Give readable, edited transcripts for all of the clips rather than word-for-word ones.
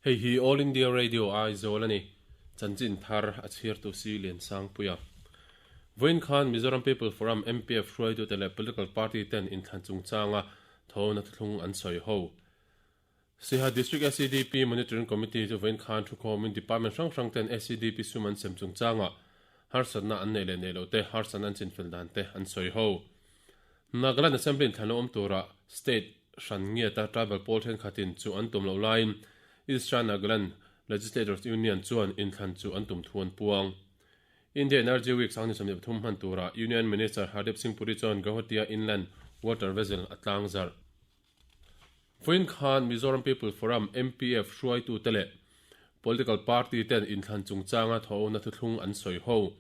Hei hi All India Radio Aizawl a ni. Chanchin thar a chhiartu si Liansangpuia. Vawiin khan Mizoram People Forum, MPF, hruaitute leh political party ten inthlan chungchanga thona thuthlung an sawi ho. Siha District SEDP Monitoring Committee chu vawiin khan thukhawmin department hrang hrang ten SEDP sum an sem chungchanga harsatna an neih leh neih loh te, harsatna an chinfel dan te an sawi ho. Nagaland Assembly inthlan lo awm tura state hran ngiata tribal pawl thenkhatin chu an tum loh laiin East China Nagaland Legislators Union chuan inthlan chu an tum thu an puang. India Energy Week 2023 hman tura Union Minister Hardeep Singh Puri chuan Guwahati-a inland water vessel a tlangzarh. Vawiin khan Mizoram People Forum, MPF, hruaitute leh political party ten inthlan chungchanga thawhna thuthlung an sawi ho.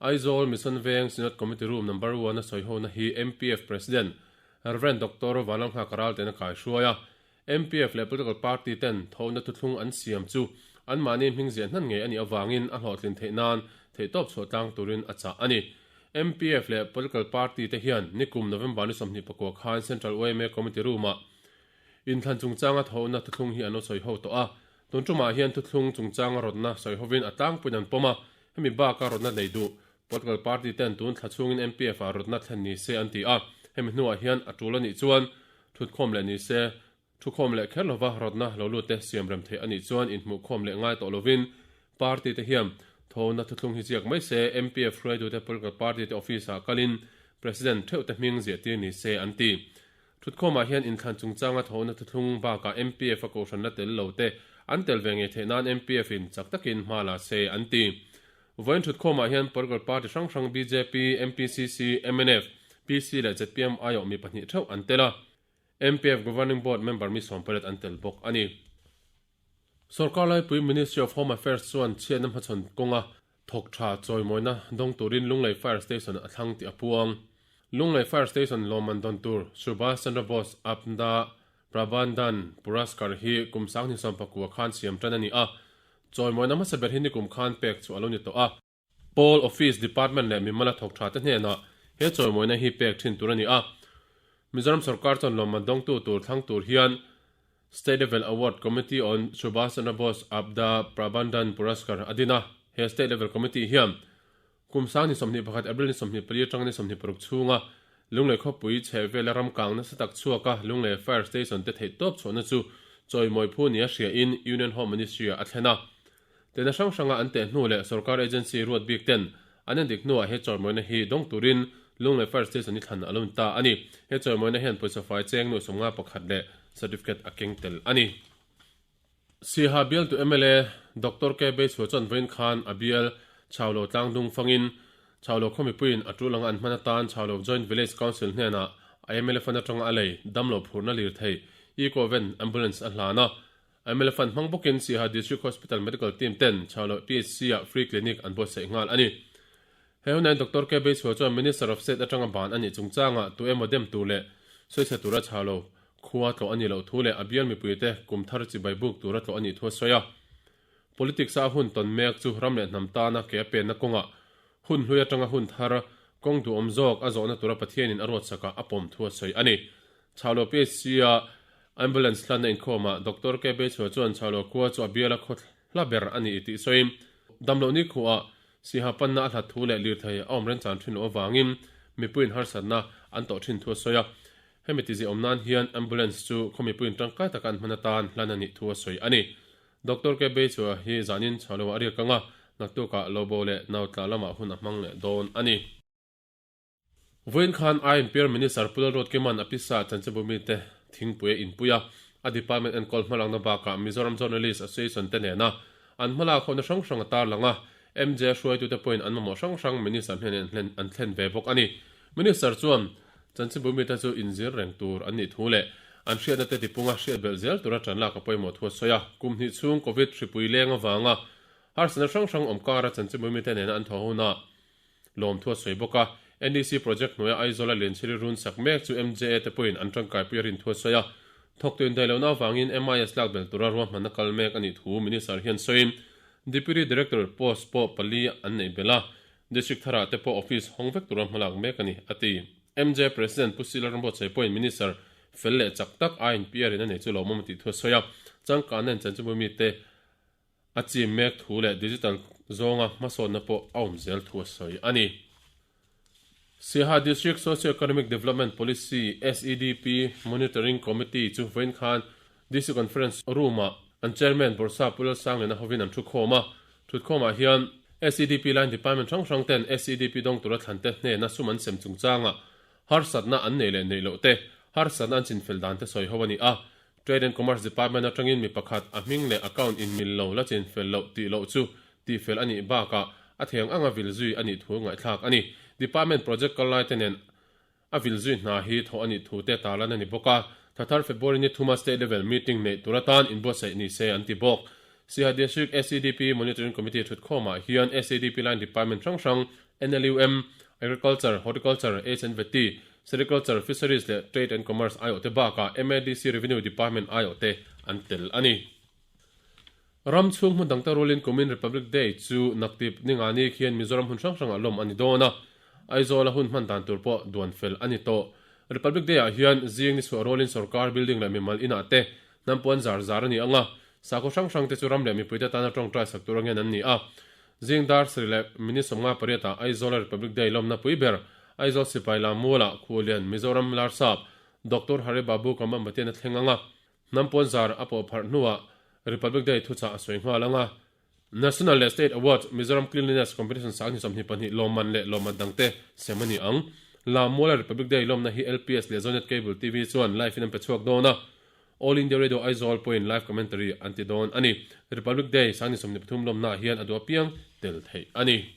Aizawl Mission Veng Synod Committee Room Number One a sawi hona hi MPF President Rev. Doctor Vanlalnghaka Ralten a kaihruai a. MPF leh political party ten thawhna thuthlung an siam chu anmahni hming ziah hnan ngei a nih avangin a hlawhtlin theih nan theihtawp chhuah tlang turin a chah a ni. MPF leh political party te hian nikum November ni 24 khan Central yma Committee Room-ah inthlan chungchanga thawhna thuthlung hi an lo sawi ho tawh a. Tun tumah hian thuthlung chungchanga rawtna sawi hovin a tlangpuiin an pawm a, hemi baka rawtna nei duh political party ten tun thla chhungin MPF ah rawtna thlen ni se an ti a, hemi hnuah hian a tul a nih chuan thutkhawm leh ni se, thukhawm leh kher lova rawtna lo lut te siam rem theih a nih chuan inhmuhkhawm leh ngai tawh lovin party te hian thawhna thuthlung hi ziak mai se, MPF hruaitute political party te office ah kalin President theuh te hming ziahtir ni se an ti. Thutkhawmah hian inthlan chungchanga thawhna thuthlung bakah MPF a kohhran la tel lo te an tel ve ngei theih nan MPF in chak takin hma la se an ti. Vawiin thutkhawmah hian political party hrang hrang bjp, MPCC, mnf, PC leh zpm aiawh mi pahnih theuh an tel a. MPF Governing Board member mi sawmpalet an tel bawk a ni. Sorkar laipui Ministry of Home Affairs chuan chhiatna hmachhawn kawnga thawk tha chawimawina dawng turin Lunglei Fire Station a thlang tih a puang. Lunglei Fire Station lawmman dawn tur Subhas Chandra Bose Apnda Prabandhan Puraskar hi kum 2019 khan siam tan a ni a, chawimawina hmasa ber hi nikum khan pek chu a lo ni tawh a. Pawl, Office, Department leh mimala thawk tha te hnenah he chawimawina hi pek thin tur a ni a. Mizoram sorkar chuan lawmman dawngtu tur thlang tur hian State Level Award Committee on Subhas Chandra Bose Aapda Prabandhan Puraskar a din a. He State Level Committee hian kum 2021 April ni 24 atanga ni 26 chhunga Lunglei khawpui chhehvela ram kang nasa tak chhuaka Lunglei Fire Station te theihtawp chhuahna chu chawimawi phu nia hriain Union Home Ministry-ah a thlen a. Tehna hrang hranga an teh hnu leh sorkar agency ruat bik ten an endik hnuah he chawimawina hi dawng turin Lunglei Fire Station hi thlan a lo ni ta a ni. He chawimawina hian pawisa fai cheng nuih 51 leh certificate a keng tel a ni. Siaha bialtu mla Doctor K Beisua chuan vawiin khan a bial Chhaulo tlangdung fangin Chhaulo khaw mipuiin a tul anga an hman atan Chhaulo Joint Village Council hnenah a mla fund atanga a lei damlo phurna lirthei Eco-Van Ambulance a hlan a. Mla fund hmang bawkin Siaha District Hospital Medical Team ten Chhaulo PHC-ah free clinic an buatsaih nghal a ni. He hunain Doctor K Beisua chuan Minister of State atanga ban a nih chungchangah tu emaw dem tur leh sawichhe tura Chhaulo khua tlawh a nih loh thu leh a bial mipuite kum thar chibai buk tura tlawh a nih thu a sawi a. Politics-a a hun tawn mek chu ram leh hnam tana ke a penna kawngah hun hlui atanga hun thar kawng duhawm zawk a zawhna tura Pathianin a ruatsakah a pawm thu a sawi a ni. Chhaulo PHC-a Ambulance hlanna inkhawmah Doctor K Beichhua chuan Chhaulo khua chu a biala khaw hla ber a ni tih sawiin, damloh ni khuah Siha panna a hlat thu leh lirthei a awm remchan thin loh avangin mipuiin harsatna an tawh thin thu a sawi a. Hemi tizia awm nan hian ambulance chu khaw mipuiin tangkai taka an hman atan hlan a nih thu a sawi a ni. Doctor K Beichhua hi zanin Chhaulo ah a riak ang a, naktukah Lobo leh Nautla lamah hun a hmang leh dawn a ni. Vawiin khan INPR Minister Pu Lalruatkima'n a pisa chanchinbu mite thingpui a inpui a, a department enkawl hmalakna bakah Mizoram Journalist Association te nena an hmalak hona hrang hrang a tarlang a, MJ hruaitute pawhin an mamawh hrang hrang Minister hnenah an thlen ve bawk a ni. Minister chuan chanchinbu mite chu inzir reng tur an nih thu leh an hriatna te tipunga hriat belh zel tura tan lak a pawimawh thu a sawi a, kum hnih chhung Covid hripui leng avanga harsatna hrang hrang awm kara chanchinbu mite nena an thawh hunah Lawmthu a sawi bawk a, NDC project hnuaia Aizawl a Lianchhiri run sak mek chu MJA te pawhin an tangkaipui a rin thu a sawi a. Thawktu indaih lohna avangin MIS lak belh tura ruahmanna kal mek a nih thu Minister hian sawiin, Deputy Director post pawh pali an neih belh a, District tharah te pawh office hawng vek tura hmalak mek a ni, a ti. MJA President Pu Sila Rambuatsaih pawhin Minister. fel leh chak tak INPR in a nei chu lawmawm a tih thu a sawi a. Changkanna in chanchinbu mite a chim mek thu leh digital zawnga hmasawnna pawh a awm zel thu a sawi a ni. Siaha District Socio-Economic Development Policy, SEDP, Monitoring Committee chu vawiin khan DC Conference Room-ah an Chairman Bawrhsa Pu Lalsangliana hovin an thukhawm a. Thutkhawmah hian SEDP line department hrang hrang ten SEDP dawng tura thlante hnena sum an sem chungchangah harsatna an neih leh neih loh te, harsatna an chinfel dan te sawi ho a ni a. Trade and Commerce Department atangin mi pakhat a hming leh account inmil lo la chinfel loh tih loh chu tihfel a nih bakah a theng anga vil zui a nih thu ngaihthlak a ni. Department project kal laite nen a vil zui hna hi thawh a nih thu te tarlan a ni bawk a. Thla thar February ni thuma State Level Meeting neih tur atan inbuatsaih ni se an ti bawk. Siaha District SEDP Monitoring Committee thutkhawmah hian SEDP line department hrang hrang NLUM, Agriculture, Horticulture, H&VT, Sericulture, Fisheries leh Trade and Commerce aiawhte bakah MADC Revenue Department aiawhte an tel a ni. Ram chhung hmun dangte rualin kumin Republic Day chu naktip ningani khian Mizoram hmun hrang hrangah lawm a ni dawn a, Aizawl-a hun hman dan tur pawh duan fel a ni tawh. Republic Day-ah hian zing ni chhuah rualin sorkar building leh mimal inah te hnam puan zar zar a ni ang a, sakhaw hrang hrangte chu ram leh mipuite tana tawngtai sak tur angen an ni a. Zing dar sarih leh minute 58 ah Aizawl-a Republic Day lawmna pui ber Aizawl Sipai Lammualah Khualian Mizoram Larsap Doctor Hari Babu Kambhampatian a thleng ang a, hnam puan zar a pawh pharh hnuah Republic Day thuchah a sawi nghal ang a. National leh State Awards Mizoram Cleanliness Competition sang 22 lawmman leh lawmman dangte sem a ni ang. Lammuala Republic Day lawmna hi LPS leh Zonet Cable TV chuan live in an pe chhuak dawn a. All India Radio Aizawl pawhin live commentary an ti dawn a ni. Republic Day 23 lawmnaah hian a duh apiang tel theih a ni.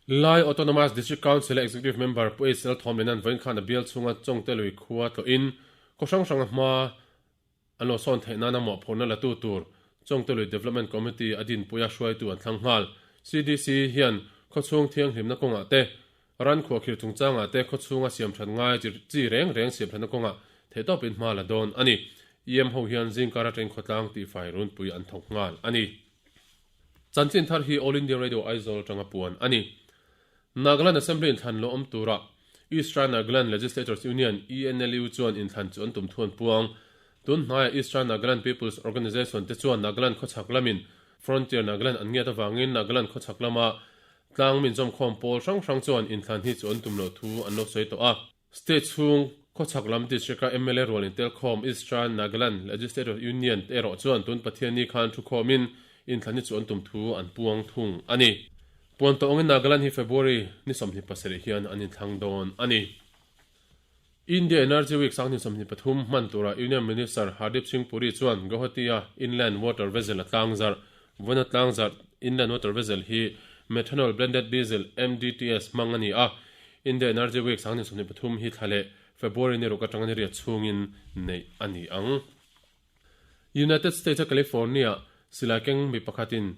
Lai Autonomous District Council-a Executive Member Pu HL Thawmlena'n vawiin khan a bial chhunga Chawngtelui khua tlawhin khaw hrang hranga hma an lo sawn theih nana mawhphurhna latu tur Chawngtelui Development Committee a dinpuia hruaitu an thlang nghal. CDC hian khawchhung thianghlimna kawngah te, ran khuahkhir chungchangah te khawchhunga siamthat ngai chi reng reng siamthatna kawngah theihtawpin hma la dawn a ni. EM ho hian zingkar atangin khawtlang tihfai runpui an thawk nghal a ni. Chanchin thar hi All India Radio Aizawl atanga puan a ni. Nagaland Assembly inthlan lo awm turah Eastern Nagaland Legislators Union, ENLU, chuan inthlan chu an tum thu an puang. Tun hnaiah Eastern Nagaland People's Organisation te chuan Nagaland khawchhak lamin Frontier Nagaland an ngiat avangin Nagaland khawchhak lama tlang min zawmkhawm pawl hrang hrang chuan inthlan hi chu an tum loh thu an lo sawi tawh a. State chhung khawchhak lam district-a mla rual intelkhawm Eastern Nagaland Legislative Union te erawh chuan tun Pathianni khan thukhawmin inthlan hi chu an tum thu an puang thung a ni. Puan tawh angin Nagaland hi February ni 27 hian an inthlang dawn a ni. India Energy Week 2023 hman tura Union Minister Hardeep Singh Puri chuan Guwahati-a Inland Water Vessel a tlangzarh. Vawiina tlangzarh Inland Water Vessel hi Methanol Blended Diesel, MDTS, hmang a ni a. India Energy Week 2023 hi thla leh February ni ruk atanga ni riat chhungin neih a ni ang. United States-a California silai keng mi pakhatin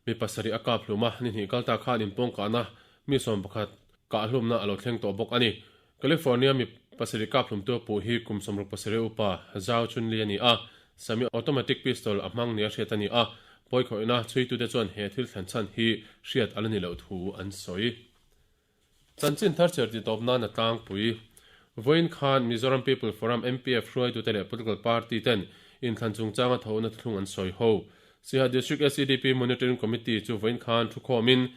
mi pasarih a kap hlum a, ni hnih kal ta khan inpawngkahna mi 11 kah hlumna a lo thleng tawh bawk a ni. California mi pasarih kap hlumtu a puh hi kum 67 upa Zhao Chunli a ni a, semi automatic pistol a hmang nia hriat a ni a, pawikhawihna chhuitute chuan he thil thlen chhan hi hriat a la ni loh thu an sawi. Chanchin thar chhiar tih tawp nan a tlangpui. Vawiin khan Mizoram People Forum, MPF, hruaitute leh political party ten inthlan chungchanga thawhna thuthlung an sawi ho. Siaha District SEDP Monitoring Committee chu vawiin khan thukhawmin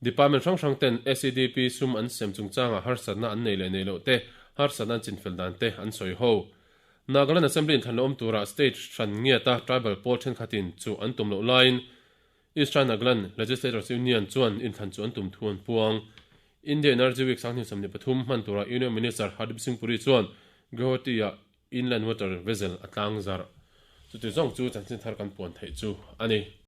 Department hrang hrang ten SEDP sum an sem chungchanga harsatna an nei leh nei loh te, harsatna an chinfel dan te an sawi ho. Nagaland Assembly inthlan la awm turah state hran ngiata tribal pawl thenkhatin chu an tum loh laiin Eastern Nagaland Legislators Union chuan inthlan chu an tum thu an puang. India Energy Week 2023 hman turah Union Minister Hardeep Singh Puri chuan Guwahati-ah Inland Water Vessel a tlangzarh. Chuti zawng chu chanchin thar kan puan theih chu a ni.